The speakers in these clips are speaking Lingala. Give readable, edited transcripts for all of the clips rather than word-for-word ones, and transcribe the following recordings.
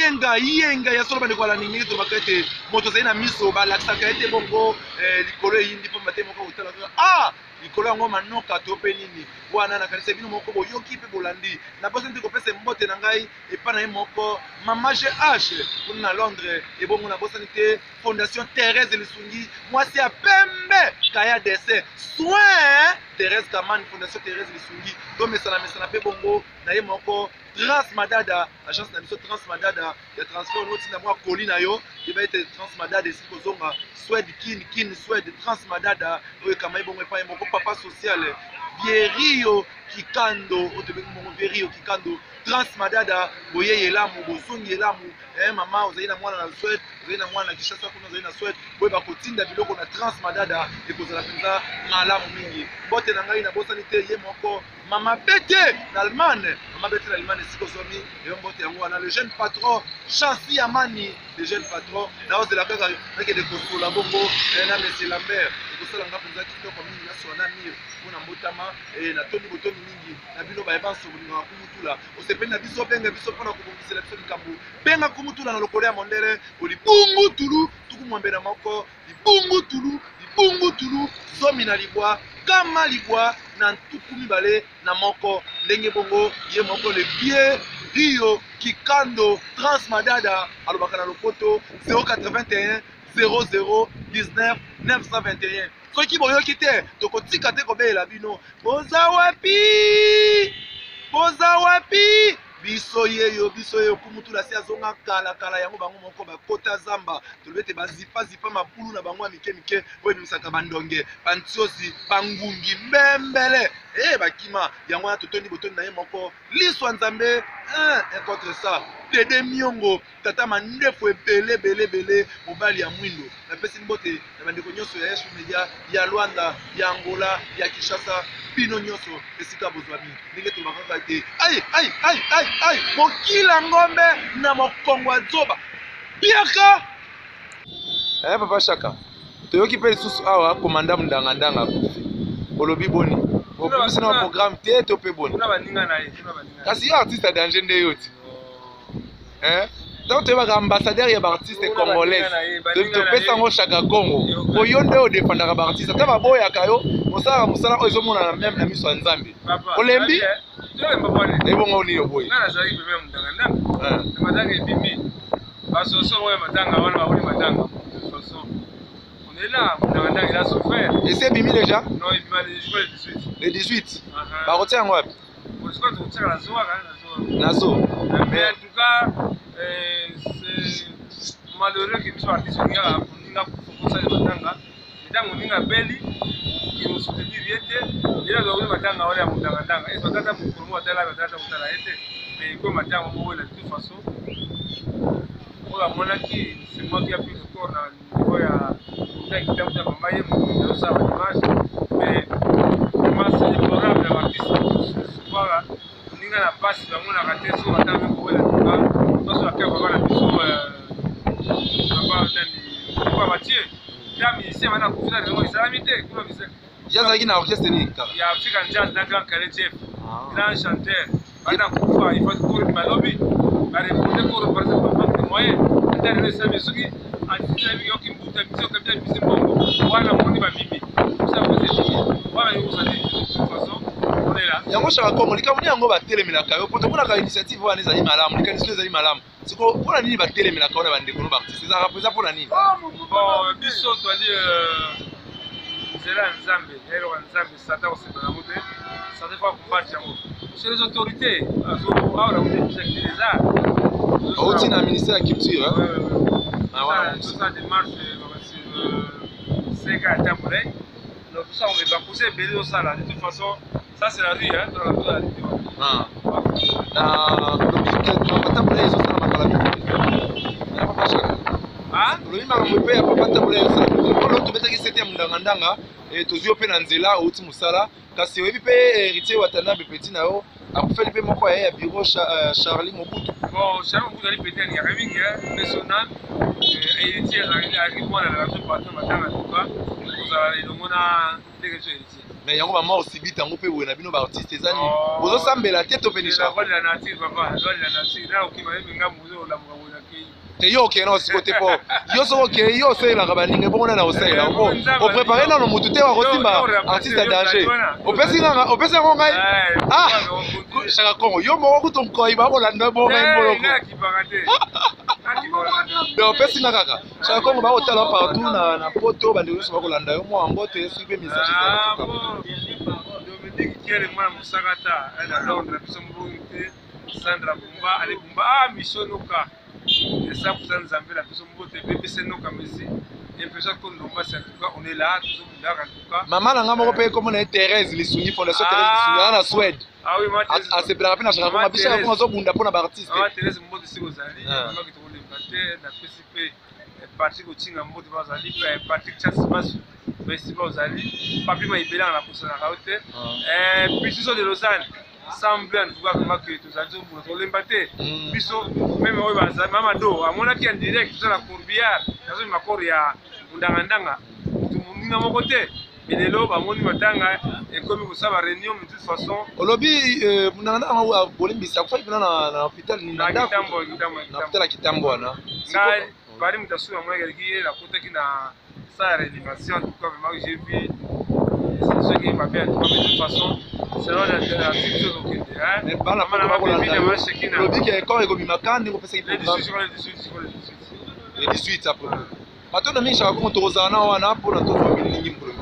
Yenga yenga ya solo, bandeko balandi, ndenge tolobaka ete moto azali na miso balakisaka ete bongo likolo eyindi, mpo bate moko kotala kaka ah likolo yango manoka to mpe nini wana. Nakanisa bino moko boyoki mpe bolandi. Nabosani te kopesa mbote na ngai epai na ye moko mama GH kuna na Londres. Ebongo nabosani te Fondation Thérèse Lisungi, mwasi ya pembe kaya dessin soin Thérèse Kamani, Fondation Thérèse Lisungi. Tomesana mesana mpe bongo na ye moko Trans Madada, agence na biso Trans Madada ya transfert. Otinda mwa koli na yo, yeba ete Trans Madada esili kozonga Swede, Kin Kin Swede. Trans Madada oyo ekamai bongo epai moko papa social Vierio Kikando, oyo tobengi bongo Vierio Kikando. Trans Madada, boyei elamu, bozongi elamu. Mama, ozali na mwana na Swede, ozali na mwana na Kinshasa kuna, ozali na Swede, boyeba kotinda biloko na Trans Madada, ekozala mpenza malamu mingi. Mbote na ngai, nabosani te ye moko mama Bete na Allemagne, mama Bete na Allemagne, esika ozwami eyo, mbote yango wana. Le jeune patron Chancy Amani, le jeune patron, naozela kaka nakende kosola bongo na monsieur Lambert, ekosala nga mpenza kitoko mingi. Nasola na mire mpona mbotama. Natondi botondi mingi na bino bayebanso bolingaka kumutula. Osepeli na biso, benga biso mpona kobongisela biso likambo. Benga kumutula na lokolo ya mondele o libungu tulu 81 libungu tulu libungu tulu 19 109 21. Ndenge bongo ye moko le vieux Rio Kikando Trans Madada alobaka na lopoto 081 00 19 921. Soki boyoki te, tokotika te kobelela bino. Boza wapi? Boza wapi? Biso yeyo, biso yeyo. Kumutula si azonga kala kala yango, bango moko bakota zamba. Tolobi ete bazipazipa mabulu na bango ya mike mike oyo ebimisaka bandonge, bantiosi, bangungi, mbembele e bakima yango wana. Totondi botondi na ye moko liso ya Nzambe un contre ça Dede Miongo, tata mandefu ebele ebele ebele, mobali ya mwindo. Napesi mbote na bandeko nyonso ya Yesu Media, ya Luanda, ya Angola, ya Kinshasa, bino nyonso esika bozwami. Ndenge tolobaka kaka ete ai ai ai ai ai, mokila ngombe na mokongo ya zoba biaka. Papa Shaka, toyoki mpe lisusu awa komanda Mundangandanga akufi. Olobi boni? Obimisi na programme te to mpe boni? Kasi yo artiste ya danger nde yo ti ntango toyebaka ambassadeur ya baartiste congolaise, topesa yango Shaka Congo, po yo nde odefendaka baartiste. Ata baboyaka yo, osalaka mosala oyo ezomonana même na miso ya Nzambe. Olembi ebongo nini oboyi? Nazalaki pembe ya Mundangandanga na matanga ebimi basoso oyo matanga wana bakoli matanga soso. On est là, Mundangandanga il a souffert. Esi ebimi déjà? Non, ebima le 18. Le 18 bakotia yango wapi? Tokotiaka na zoa kaka na zoa. Na zo. Mais en tout cas, c'est malheureux que biso artiste olingaka moninga kosala matanga, ntango moninga abeli okosoutenir ye te. Ye azwa matanga wana ya Mundangandanga, ese batata mokolo moko atala, batata kotala ye te, mais ekoyo matanga moko na toute façon oyo amonaki, c'est moi qui a pris le corps na niveau ya kitambo ya mama ye mokonzi azosala baimage. Mais vraiment, c'est déplorable na baartiste souvent moninga na mpasi bamonaka te. Soki batanga mpe kowela tuka nyonso ake papa na biso, papa nani, papa Mathieu ya musicien bana kufi na yango esalami te kuna musicien. Ye azalaki na orchestre nini kala? Ya African Jazz na Grand Kallé Chef, grand chanteur. Bana kufa, il faut koro balobi bareporte koro parce que manque de moyen. Ata lelo esalami, soki artiste yoki mbuta biso kabila bisi mbongo wana moni babimi wana yokosa te. De toute façon, on est là. Yango Shaka Kongo, likambo nini yango batelemelaka yo? Po tomonaka initiative wana ezali malamu, likanisi ezali malamu. Siko mpona nini batelemelaka wana bandeko no baartiste? Ezalaka mpenza mpona nini? Bon, biso toali nzela ya Nzambe, ya eloko ya Nzambe. Satan kosepela yango te. Satan faut combattre yango chez les autorités. Awa na kuti objectif eza Outi na ministère ya culture. Tosala démarche seka ya tambolai. Donc tout ça, on va pousser ebele osala. De toute façon, ça c'est la rue, hein, dans la rue. Na olobi papa Tambola ezosala makala mingi ya papa Shaka. Olobi makambo mpe ya papa Tambola ezosala olo tobetaki sete ya Mundangandanga. Tozwi yo mpe na nzela, outi mosala, kasi oyebi mpe Héritier Watanabe, petit na yo, akufeli mpe moko ya ye ya bureau, Charlie Mobutu. Bon, Charlie Mobutu ali petit, alingaka mingi personnel. Héritier azalaki mwana na biso, patron matanga. Tuka kozala elongo na ndenge biso Héritier. Mais yango bamort subite yango mpe boye na bino baartiste eza nini? Bozosambela te to mpe La loi de la nature, papa, la loi de la nature. Na okima ye ngambo ozolamuka boye na kei. Te, yo okende na siko te, mpo yo soki okei, yo osalelaka baninga ebongo nani akosalela mpo oprépare nano motu te wakosimba artiste ya danger. Opesi nganga, opesi yango ngai. Ah, Shaka Kongo, yo moko kutu nkoi bakolanda bongo ngai mboloko. Donc opesi nga kaka Shaka Kongo, bakotala partout na poto, bandeko nyonso bakolanda yo, mwa yango te soki mpe message eza. Dominique Kiele, mwana mosaka ta na Londres, biso mbongi te. Sandra Bumba, Ale Bumba, ah, Michel Noka, esa kusa Nzambe na biso mbote, BBC Noka Messi, impression ko ndomba, en tout cas, on est là, toujours bundaka en tout cas. Mama na nga moko mpe komona ye Thérèse Lisungi, Fondation Thérèse Lisungi aza na Suède. Ah oui, ma Thérèse. Asepelaka mpe na Shaka Kongo, biso Kongo azobunda mpo na baartiste. Ah, Thérèse mbote siko ozali, mama kitokolemba te, napesi mpe Patrick Otinga mbote bazali, Patrick Chas Basu esika ozali, Papi Maibelanga nakosanaka yo te, Biso de Lausanne semble en tout cas vraiment que tozali tobunda, tolemba te. Biso même oyo bazali mama do amonaki en direct, toza na corbillard, nazomema corps ya mundangandanga, moto moninga moko te, mais lelo bamoni matanga ekomi kosala réunion, mais de toute façon. Olobi mundangandanga, bolimbisi, akufaki mpena na hôpital? Na Kitambo. Na hôpital ya Kitambo wana. Ngai bari moto asuki namonaki aleki ye, nakotaki na salle ya réanimation. En tout cas, vraiment, j'ai vu soki mabe, en tout cas, mais de toute façon, selon la biso tokende. Bana olobi ke corps ekobima ka ndenge opesaki? Le 18, le 18, le 18. Le 18 après. Matondo mingi, Shaka Kongo, tokozala na wana mpona tozwa bililingi mokolo.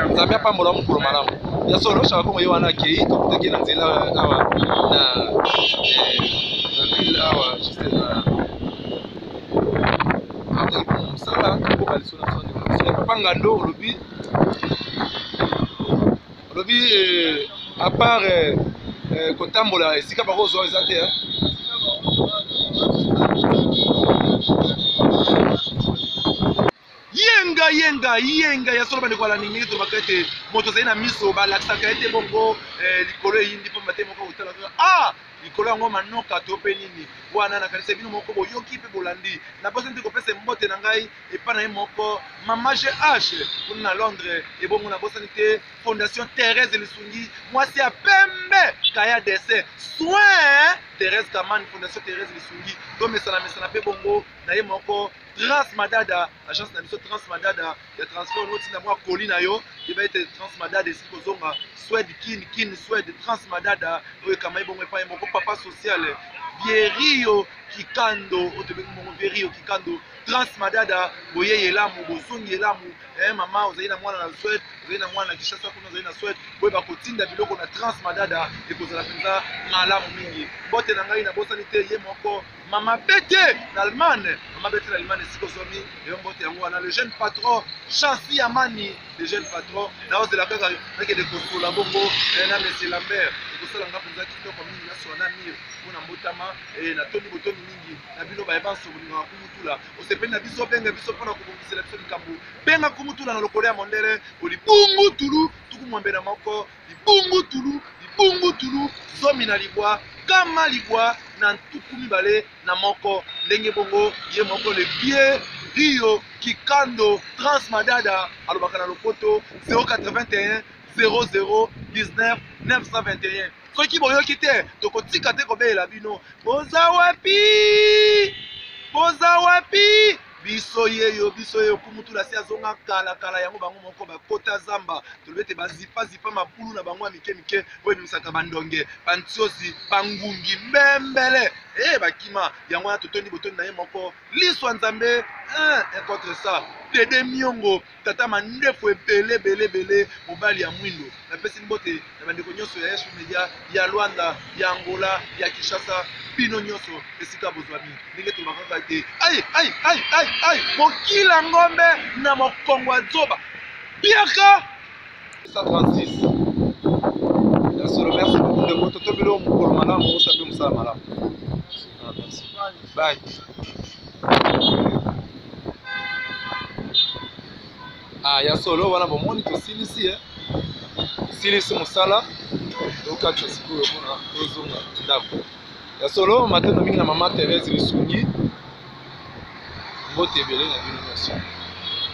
Nzambe apambola mokolo malamu. Ya solo, Shaka Kongo ye wana akei, tokutaki na nzela awa na ville awa, juste na ataki mpona mosala. Tokoka liso na biso ndeko na papa Ngando. Olobi à part kotambola, esika bakozwa eza te. Yenga, yenga, yenga. Ya solo, bandeko balandi, ndenge tolobaka ete moto azali na miso, balakisaka ete bongo likolo eyindi, mpo te moko kotala kaka. Ah, likolo yango manoka to mpe nini wana? Nakanisa bino moko boyoki mpe bolandi. Nabosani te kopesa mbote na ngai epai na ye moko mama GH kuna na Londres. Ebongo nabosani te Fondation Thérèse Lisungi, mwasi ya pembe, kaya dessin soin, Thérèse Kamani, Fondation Thérèse Lisungi, tomesana mesana mpe bongo na ye moko Trans Madada, agence na biso Trans Madada ya transfert. Otinda mwa koli na yo, yeba ete Trans Madada esili kozonga Swede Kin, Kin Swede. Trans Madada oyo ekamai bongo epai moko papa social Vierio Kikando, oyo tobengi bongo Vierio Kikando. Trans Madada, boyei elamu, bozongi elamu. Mama, ozali na mwana na Swede, ozali na mwana na Kinshasa kuna, ozali na Swede, boyeba kotinda biloko na Trans Madada, ekozala mpenza malamu mingi. Mbote na ngai nabosani te ye moko mama Bete na Allemagne, mama Bete na Allemagne, esika ozwami eyo, mbote yango wana. Le jeune patron Chancy Amani, le jeune patron, naozela kaka nakende kosola bongo na monsieur Lambert, ekosala nga mpenza kitoko mingi. Nasola na mire mpona mbotama. Natondi botondi mingi na bino bayebanso bolingaka Kumutula. Osepeli na biso, benga biso mpona kobongisela biso likambo. Benga Kumutula na lokolo ya mondele o libungu tulu 61 libungu tulu libungu tulu 19 121. Ndenge bongo ye moko le bien Rio Kikando Trans Madada alobaka na lopoto, 081 00 19 921. Soki boyoki te, tokotika te kobelela bino. Boza wapi? Boza wapi? Biso yeyo, biso yeyo. Kumutula si azonga kala kala. Yango bango moko bakota zamba, tolobi ete bazipazipa mabulu na bango ya mike mike oyo ebimisaka bandonge, bantiosi, bangungi, mbembele e bakima. Yango wana totondi botondi na ye moko liso ya Nzambe un contre ça, Dede Miongo, tata mandefu ebele ebele ebele, mobali ya mwindo. Napesi mbote na bandeko nyonso ya Yesu Media, ya Lwanda, ya Angola, ya Kinshasa, bino nyonso esika bozwami. Ndenge tolobaka kaka ete ai ai ai ai ai, mokila ngombe na mokongo ya zoba biaka 136 ya solo. Merci beaucoup, ndeko. Totobeli oyo mokolo malamu, osape mosala malamu. Merci, bye. Ah, ya solo wana bomoni tosilisi e silisi mosala, tokatisa sikoyo mpona tozonga ndako. Ya solo, matondo mingi na mama Therese Lisungi, mbote ebele na bino nyonso.